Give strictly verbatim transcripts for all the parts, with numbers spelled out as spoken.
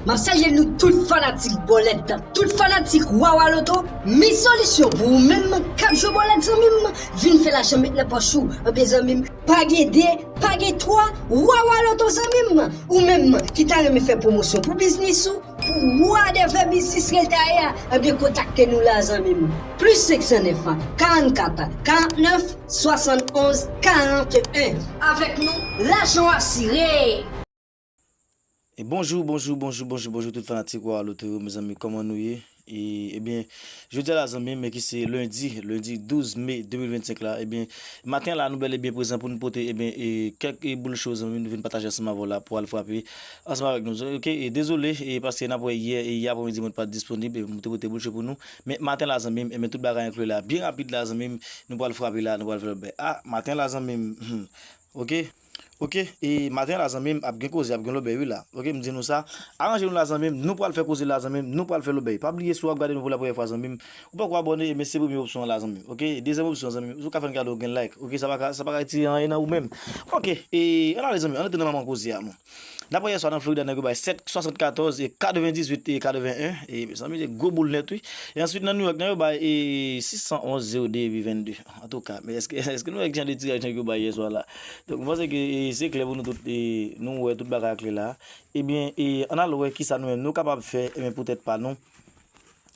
M ap salye nou tout fanatik bòlèt, tout fanatik Wawa Loto. Mi solisyon pou ou menm k ap jwe bòlèt, zanmi m. Vin fè lajan met nan pòch ou. Ebyen, zanmi m, pa gen de, pa gen twa, Wawa Loto, zanmi m. Ou menm ki ta renmen fè pwomosyon pou biznis ou, pou whatever biznis ke l ta ye a, ebyen, kontakte nou la, zanmi m. Plis senk san nèf, karannkat, karannèf, swasann onz, karannenn. Avèk nou, lajan w asire. E bonjou, bonjou, bonjou, bonjou, bonjou tout fanatik Wawa Loto yo, mezanmi, kòman nou ye? E, ebyen, jodi a la, zanmi m, ki se lendi, lendi douz me de mil vennsenk la, ebyen, maten la, nou bèl e byen prezan pou nou pote, ebyen, e, kèk, e, boul cho, zanmi m, nou vin pataje ansanm avè w la pou al frape ansanm avèk nou. Oke, e dezole, e, paske n ap wè yè, e, yè aprèmidi mwen pa t disponib, e, mwen te pote boul cho pou nou. Men maten la, zanmi m, ebyen, tout bagay ankle la. Byen rapid la, zanmi m, nou pral frape la, nou pral fè lòt bagay. A, maten la, zanmi m, hmm. Oke. Oke, e maten la, zanmi m, ap gen koze, ap gen lòbèy wi la. Oke, m di nou sa, aranje nou la, zanmi m, nou pral fè koze la, zanmi m, nou pral fè lòbèy. Pa bliye, si w ap gade nou pou la premyè fwa, zanmi m, ou poko abòne, men se premye opsyon an la, zanmi m. Oke, dezyèm opsyon, zanmi m, si w ka fè n kado gen like. Oke, sa pa ka, sa pa ka retire anyen nan ou menm. Oke, e ann ale, zanmi, ann antre nan manman koze a, non. Daprè yè swa nan Florida, nèg yo bay sèt, swasannkatòz e katrevendizuit e katreven en. E, mezanmi, se gwo boul nèt, wi. E answit, nan New York, nèg yo bay, e, sis san onz, zewo de epi vennde. Antouka, men èske, èske nou wè ki jan de tiraj nèg yo bay yè swa la? Donk, mwen panse ke, e, se klè pou nou tout, e, nou wè tout bagay klè la. Ebyen, e, ann al wè kisa nou menm nou kapab fè, ebyen, poutèt pa nou.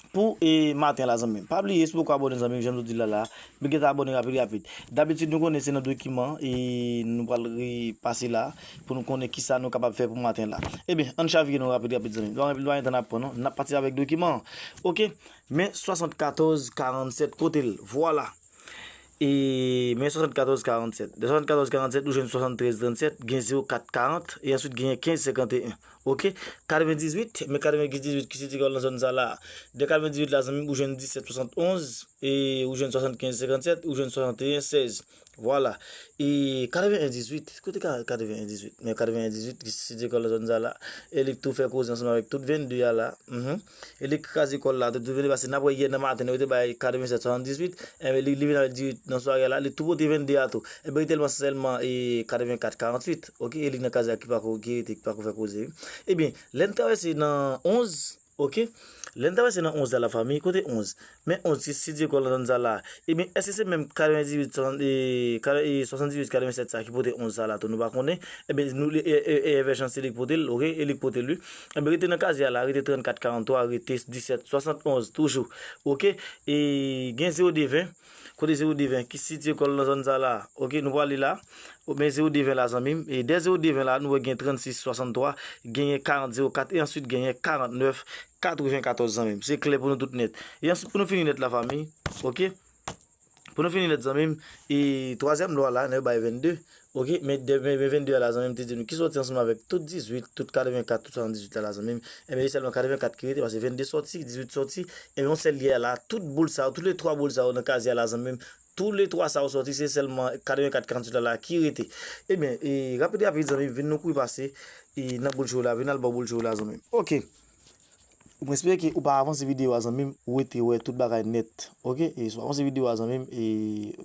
Pou, e, maten la, zanmi m. Pa bliye, si w poko abòne, zanmi m, jan m toujou di l la, la, men gentan abòne rapid, rapid. Dabitid, nou konnen se nan dokiman, e, nou pral repase la, pou nou konnen kisa nou kapab fè pou maten la. Ebyen, ann chavire nou rapid, rapid, zanmi m. Nou pa gen tan n ap pran, non. N ap pati avèk dokiman an. Oke. Men swasannkatòz karannsèt, kote l? Vwala. E, men swasannkatòz karannsèt. De swasannkatòz karannsèt, ou jwenn swasanntrèz trannsèt, gen zewo kat karant, e answit genyen kenz senkanteyen. Oke? Katrevendizuit, men katrevendizuit ki sitiye kò l nan zòn sa la. De katrevendizuit la, zanmi m, ou jwenn disèt swasannonz, e ou jwenn swasannkenz senkannsèt, ou jwenn swasannteyen sèz. Vwala. E katreven en dizuit, kote ka katreven en dizuit? Men katreven en dizuit ki sitiye kò l nan zòn sa la. E li k tou fè koze ansanm avèk tout vennde a la. Mhm. E li k kraze kò l la, tout vennde, paske n ap wè yè nan maten, yo te bay katrevensèt swasanndizuit, enben, li, li vin al dizuit nan sware a la, li tou pote vennde a tou. Enben, li tèlman sèlman, e, katrevenkat karantuit, oke, e li nan kaz la ki pako, ki rete, ki pako fè koze, wi. Ebyen, lè n travèse nan onz, oke, lè n travèse nan onz la, lafanmi, kote onz? Men onz ki sitiye kò l nan zòn sa la. Ebyen, èske se menm katrevendizuit, e, ka-, e, swasanndizuit katrevensèt sa ki pote onz sa la tou, nou pa konnen? Ebyen, nou, e, e, e, Evè Chans se li k pote l, oke, e li k pote l, wi. Ebyen, rete nan kazye a la, rete trannkat karanntwa, rete disèt swasannonz toujou. Oke? E gen zewo de ven. Kote zewo de ven ki sitiye kò l nan zòn sa la? Oke, nou prale la. O, men zewo de ven la, zanmi m. E dèyè zewo de ven la, nou wè gen trannsis swasanntwa, genyen karant zewo kat, e answit genyen karantnèf katrevenkatòz, zanmi m. Se klè pou nou tout nèt. E answit, pou nou fini nèt, lafanmi. Oke? Pou nou fini nèt, zanmi m, e twazyèm lwa la, nèg yo bay vennde. Oke, men de, men, men vennde a la, zanmi m, te di nou ki sòti ansanm avèk tout dizuit, tout katrevenkat, tout swasanndizuit la, la, zanmi m. Enben, se sèlman katrevenkat ki rete, paske vennde sòti, dizuit sòti. Enben, yon sèl yè la, tout boul sa yo, tout le twa boul sa yo nan kazye a la, zanmi m, tou le twa sa yo sòti, se sèlman katrevenkat karantuit la, la ki rete. Ebyen, e, rapid, rapid, zanmi m, vin nou kouri pase, e, nan boul cho la, vin al ba w boul cho la, zanmi m. Oke. Mwen espere ke ou pa avanse videyo a, zanmi m, ou rete wè tout bagay nèt. Oke? E si w avanse videyo a, zanmi m, e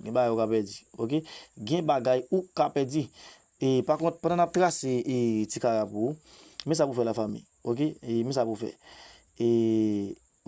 gen bagay ou ka pèdi. Oke? Gen bagay ou ka pèdi. E pa kont, pandan n ap trase, e, ti kare a pou ou, men sa pou fè, lafanmi. Oke? E men sa pou fè. E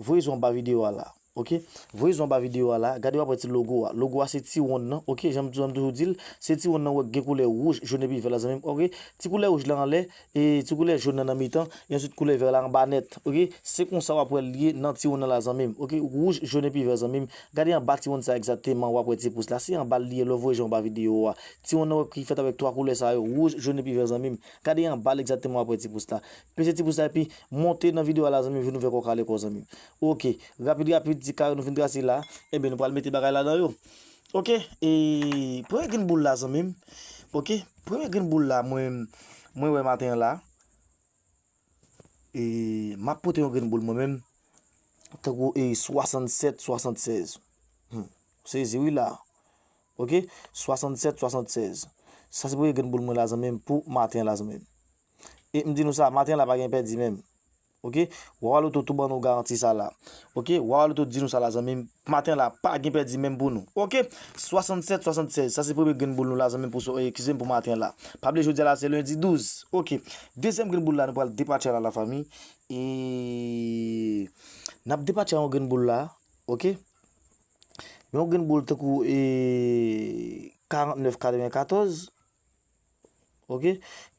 voye zòn anba videyo a la. Oke? Voye zòn anba videyo a la. Gade, w ap wè ti logo a. Logo a se ti wonn nan. Oke? Jan m, jan m toujou di l, se ti wonn nan ou wè k gen koulè wouj, jòn epi vè la, zanmi m. Oke? Ti koulè wouj la anlè, e ti koulè jòn nan nan mitan, e answit koulè vè la anba nèt, oke? Se konsa w ap wè l ye nan ti wonn nan la, zanmi m, oke? Wouj, jòn epi vè, zanmi m. Gade anba ti wonn sa egzakteman, w ap wè ti pous la. Se anba l li ye, lè w voye zòn anba videyo a. Ti wonn nan wè ki fèt avèk twa koulè sa yo, wouj, jòn epi vè, zanmi m. Gade anba l egzakteman, w ap wè ti pous la. Peze ti pous la epi monte nan videyo a la, zanmi m, vin ouvè kò w kale kò w, zanmi m. Oke, rapid, rapid, ti kare nou fin trase la, enben, nou pral mete bagay ladan yo. Oke, e premye grenn boul la, zanmi m. Oke, premye grenn boul la, mwen, mwen wè maten an la. E m ap pote yon grenn boul mwen menm. Tankou, e, swasannsèt swasannsèz. Hmm. Sezi wi la. Oke, swasannsèt swasannsèz. Sa se premye grenn boul mwen la, zanmi m, pou maten an la, zanmi m. E m di nou sa, maten an la pa gen pèdi menm. Ok, Wawa Loto tou ban nou garanti sa la. Ok, Wawa Loto di nou sa la, zanmi m. Maten la, pa gen pèdi menm pou nou. Ok, swasannsèt swasannsèz. Sa se premye grenn boul nou la, zanmi m, pou so, eskize m, pou maten la. Pa bliye jodi a la, se lendi douz. Ok, dezyèm grenn boul la, nou pral depatche la, lafanmi. E n ap depatche yon grenn boul la. Ok, yon grenn boul tankou e karantnèf katrevenkatòz. Ok,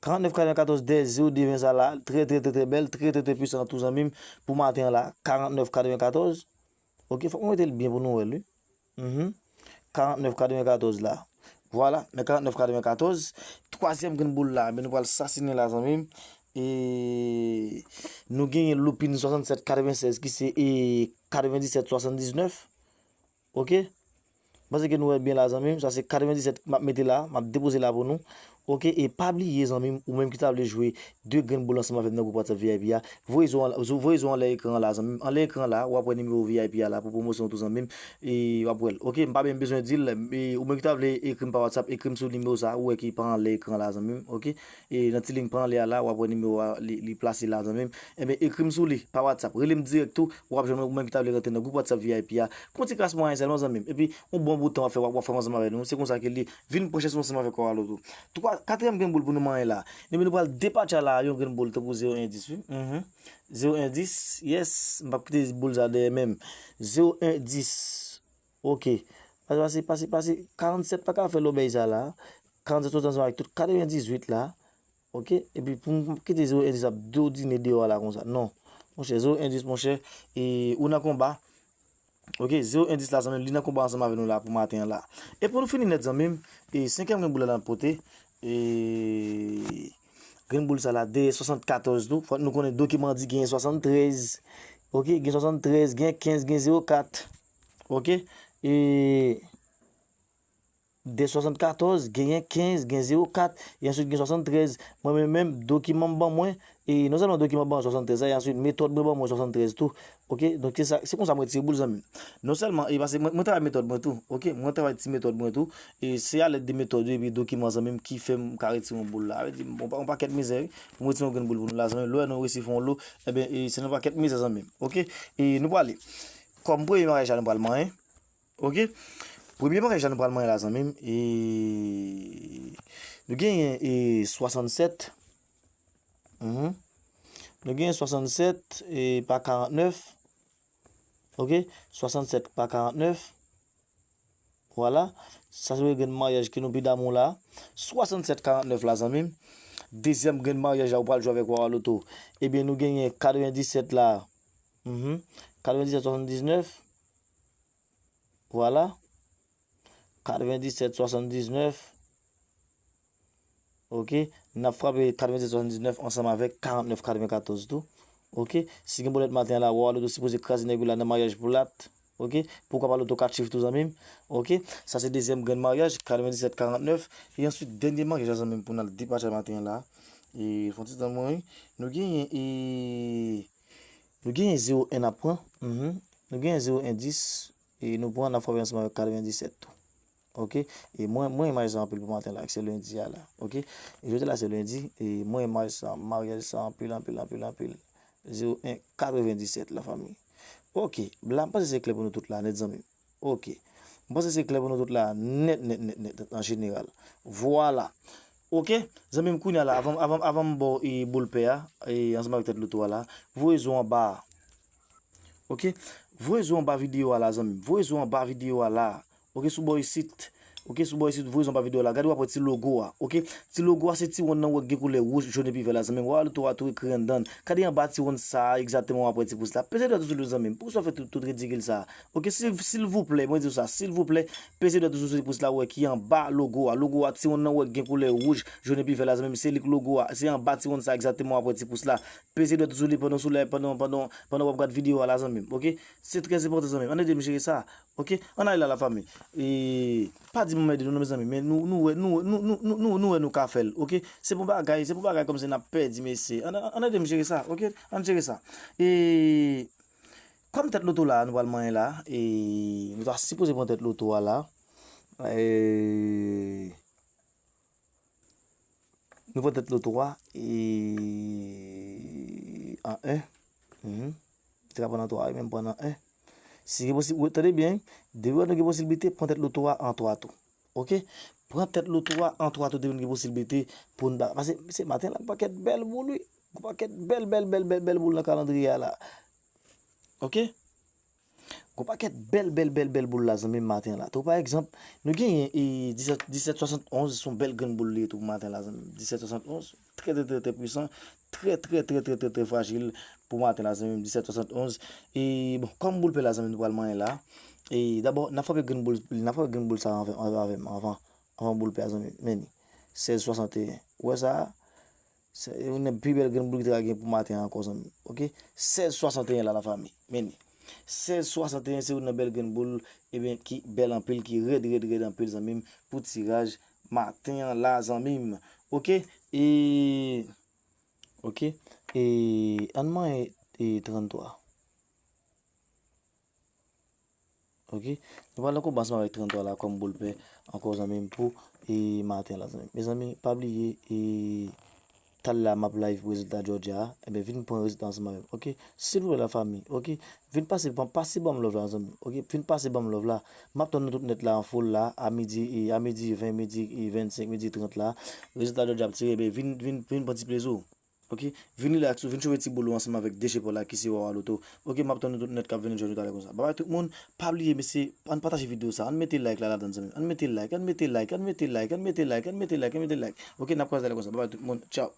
karantnèf katrevenkatòz dèyè zewo de ven sa la, trè, trè, trè, trè bèl, trè, trè, trè pwisan tou, zanmi m, pou maten an la, karantnèf katrevenkatòz. Ok, fòk mwen mete l byen pou nou wè l, wi. Mhm. Karantnèf katrevenkatòz la. Vwala, men karantnèf katrevenkatòz. Twazyèm grenn boul la, men nou pral sasinen la, zanmi m. E nou genyen loupin swasannsèt katrevensèz ki se e katrevendisèt swasanndiznèf. Ok? M panse ke nou wè byen la, zanmi m. Sa se katrevendisèt m ap mete la, m ap depoze la pou nou. Ok, e pa bliye, zanmi m, ou menm ki ta vle jwe de grenn boul ansanm avè m nan gwoup WhatsApp V I P a, voye zo an, zo- voye zo anlè ekran an la, zanmi m. Anlè ekran an la, w ap wè nimewo V I P a la pou pwomosyon tou, zanmi m. E w ap wè l. Ok, m pa menm bezwen di l, e ou menm ki ta vle ekri m pa WhatsApp, ekri m sou nimewo sa, ou wè ki pa anlè ekran an la, zanmi m. Ok, e nan ti liy pa anlè a la, w ap wè nimewo a, li, li plase la, zanmi m. Ebyen, ekri m sou li, pa WhatsApp. Rele m dirèk tou, w ap jwenn mwen, ou menm ki ta vle rantre nan gwoup WhatsApp V I P a. Pou yon ti kras mwayen sèlman, zanmi m. Epi, yon bon bout tan w ap fè, w ap, w ap fè ansanm avè nou. Se konsa ke li vin pran chans ou ansanm avèk Wawa Loto. Twa, katriyèm grenn boul pou nou manyen la. Ebyen, nou pral depatcha la, yon grenn boul tankou zewo en dis, wi. Mhm. Zewo en dis, yes. M p ap kite boul sa dèyè menm. Zewo en dis. Ok. Pase, pase, pase, pase. Karannsèt pa ka fè lòbèy sa la. Karannsèt soti ansanm avèk tout katrevendizuit la. Ok? Epi pou m kite zewo en dis ap dodine deyò a la konsa. Non. Monchè, zewo en dis, monchè, e, ou nan konba. Ok, zewo en dis la, zanmi m, li nan konba ansanm avè nou la pou maten an la. E pou nou fini nèt, zanmi m, e senkyèm grenn boul la n ap pote, e grenn boul sa la, dèyè swasannkatòz tou. Fòk nou konnen dokiman an di genyen swasanntrèz. Ok, gen swasanntrèz, gen kenz, gen zewo kat. Ok? E de swasannkatòz, genyen kenz, gen zewo kat, e answit gen swasanntrèz. Mwen menm, menm, dokiman m ban mwen, e non sèlman dokiman ban mwen swasanntrèz la, e answit metòd mwen ban mwen swasanntrèz tou. Ok, donk se sa, se konsa mwen tire boul, zanmi m. Non sèlman, e paske mwen, mwen travay metòd mwen tou. Ok, mwen travay ti metòd mwen tou. E se alèd de metòd yo epi dokiman, zanmi m, ki fè m ka retire yon boul la. Sa vle di, bon, yon pakèt mizè, wi, pou m retire yon grenn boul pou nou la, zanmi m. Lè nou resi fè yon lo, ebyen, e se yon pakèt mizè, zanmi m. Ok, e nou prale. Kòm premye maryaj la, nou pral manyen. Ok? Premye bagay sa nou pral manyen la, zanmi m. E nou genyen e swasannsèt. Mhm. Nou genyen swasannsèt e pa karantnèf. Ok? Swasannsèt pa karantnèf. Vwala. Sa se grenn maryaj ke nou pi damou la. Swasannsèt karantnèf la, zanmi m. Dezyèm grenn maryaj la, ou pral jwe avèk Wawa Loto. Ebyen, nou genyen katrevendisèt la. Mhm. Katrevendisèt swasanndiznèf. Vwala. Katrevendisèt swasanndiznèf. Ok. N ap frape katrevendisèt swasanndiznèf ansanm avèk karantnèf katrevenkatòz tou. Ok. Si gen bòlèt maten an la, Wawa Loto sipoze kraze nèg yo la nan maryaj pou lat. Ok. Poukwa pa loto kat chif tou, zanmi m? Ok. Sa se dezyèm grenn maryaj, katrevendisèt karantnèf. E answit, dènye maryaj la, zanmi m, pou n al depatcha maten an la. E, fon ti tan mwen, wi. Nou genyen, e, Nou genyen zewo en n ap pran. Mhm. Nou genyen zewo en dis. E nou pran, n ap frape ansanm avèk katrevendisèt tou. Ok? E mwen, mwen renmen sa anpil pou maten la, se lendi a la. Ok? E jodi a la, se lendi. E mwen renmen sa, maryaj sa anpil, anpil, anpil, anpil. Zewo en katrevendisèt, lafanmi. Ok. La, m panse se klè pou nou tout la, nèt, zanmi m. Ok. M panse se klè pou nou tout la, nèt, nèt, nèt, nèt, an jeneral. Vwala. Ok, zanmi m, kounye a la, avan, avan, avan m ba w, e, boul pè a, e, ansanm avèk tèt loto a la, voye zo anba a. Ok, voye zo anba videyo a la, zanmi m. Voye zo anba videyo a la. Ok, sou bò isit. Ok, sou bò isit, voye zo anba videyo a la. Gade, w ap wè ti logo a. Ok, ti logo a, se ti wonn nan ou wè k gen koulè wouj, jòn epi vè la, zanmi m. Wawa Loto a tou ekri anndan l. Gade anba ti wonn sa a, egzakteman, w ap wè ti pous la. Peze dwèt ou sou li, zanmi m. Poukisa w fè tout, tout ridikil sa a? Ok, sil-, silvouplè, mwen di w sa, silvouplè, peze dwèt ou sou ti pous la, ou wè ki anba logo a. Logo a, ti wonn nan ou wè k gen koulè wouj, jòn epi vè la, zanmi m, se li k logo a. Se anba ti wonn sa egzakteman w ap wè ti pous la. Peze dwèt ou sou li pandan w sou live, pandan, pandan, pandan w ap gad videyo a la, zanmi m. Ok? Se trè enpòtan, zanmi m. Ann ede m jere sa. Ok? Ann ale la, lafanmi. E, pa di m anmède nou, non, mezanmi, men nou, nou wè, nou, nou, nou, nou, nou, nou wè nou ka fè l. Ok? Se bon bagay, se bon bagay kòmsi n ap pèdi, mesye. Ann, ann, ann ede m jere sa. Ok? Ann jere sa. E, Kòm tèt loto la, nou pral manyen la, e nou ta sipoze pran tèt loto a la. E nou pran tèt loto a, e an en. Mhm. Te ka pran nan twa, wi, menm pran nan en. Si gen posiblite, tande byen, depi w gen posiblite, pran tèt loto a an twa tou. Oke? Pran tèt loto a an twa tou, depi w gen posiblite pou n ba. Paske se maten la, gen pakèt bèl boul, wi. Gen pakèt bèl, bèl, bèl, bèl, bèl boul nan kalandriye a la. Oke? Gen pakèt bèl, bèl, bèl, bèl boul la, zanmi m, maten la. Tou, pa egzanp, nou genyen e disèt, disèt swasannonz, se yon bèl grenn boul li ye tou pou maten la, zanmi m. Disèt swasannonz, trè, trè, trè, trè pwisan, trè, trè, trè, trè, trè, trè frajil pou maten la, zanmi m, disèt swasannonz. E, bon, kòm boul pè la, zanmi m, nou pral manyen la. E, dabò, n ap frape grenn boul, n ap frape grenn boul sa anvan, anvan, anvan, anvan, anvan boul pè a, zanmi m. Men li, sèz swasanteyen. Ou wè sa a? Se youn nan pi bèl grenn boul ki te ka gen pou maten an ankò, zanmi m. Oke? Sèz swasanteyen la, lafanmi. Men li. Sèz swasanteyen se youn nan bèl grenn boul, ebyen, ki bèl anpil, ki rèd, rèd, rèd anpil, zanmi m, pou tiraj maten an la, zanmi m. Oke? E, oke? E, ann manyen, e, tranntwa. Oke? Nou pral nan konba ansanm avèk tranntwa la kòm boul pè ankò, zanmi m, pou, e, maten la, zanmi m. Mezanmi, pa bliye, e, talè a m ap live pou rezilta Georgia a. Ebyen, vin pran rezilta ansanm avè m. Oke? Silvouplè, lafanmi. Oke? Vin pase, ban, pase ban m love la, zanmi m. Oke? Vin pase ban m love la. M ap tann nou tout nèt la an full la, a midi, e, a midi ven, midi, e, vennsenk, midi trant la. Rezilta Georgia ap tire, ebyen, vin, vin, vin pran ti plezi w. Oke? Vin relax ou, vin chove ti boul ou ansanm avèk Deche Paul la ki se Wawa Loto. Oke, m ap tann nou tout nèt k ap vini jwenn nou talè konsa. Babay tout moun, pa bliye mesye, ann pataje videyo sa, ann mete like la ladann zanmi m. Ann mete like, ann mete like, ann mete like, ann mete like, ann mete like, ann mete like. Oke, n ap kwaze talè konsa. Babay tout moun, tchaw.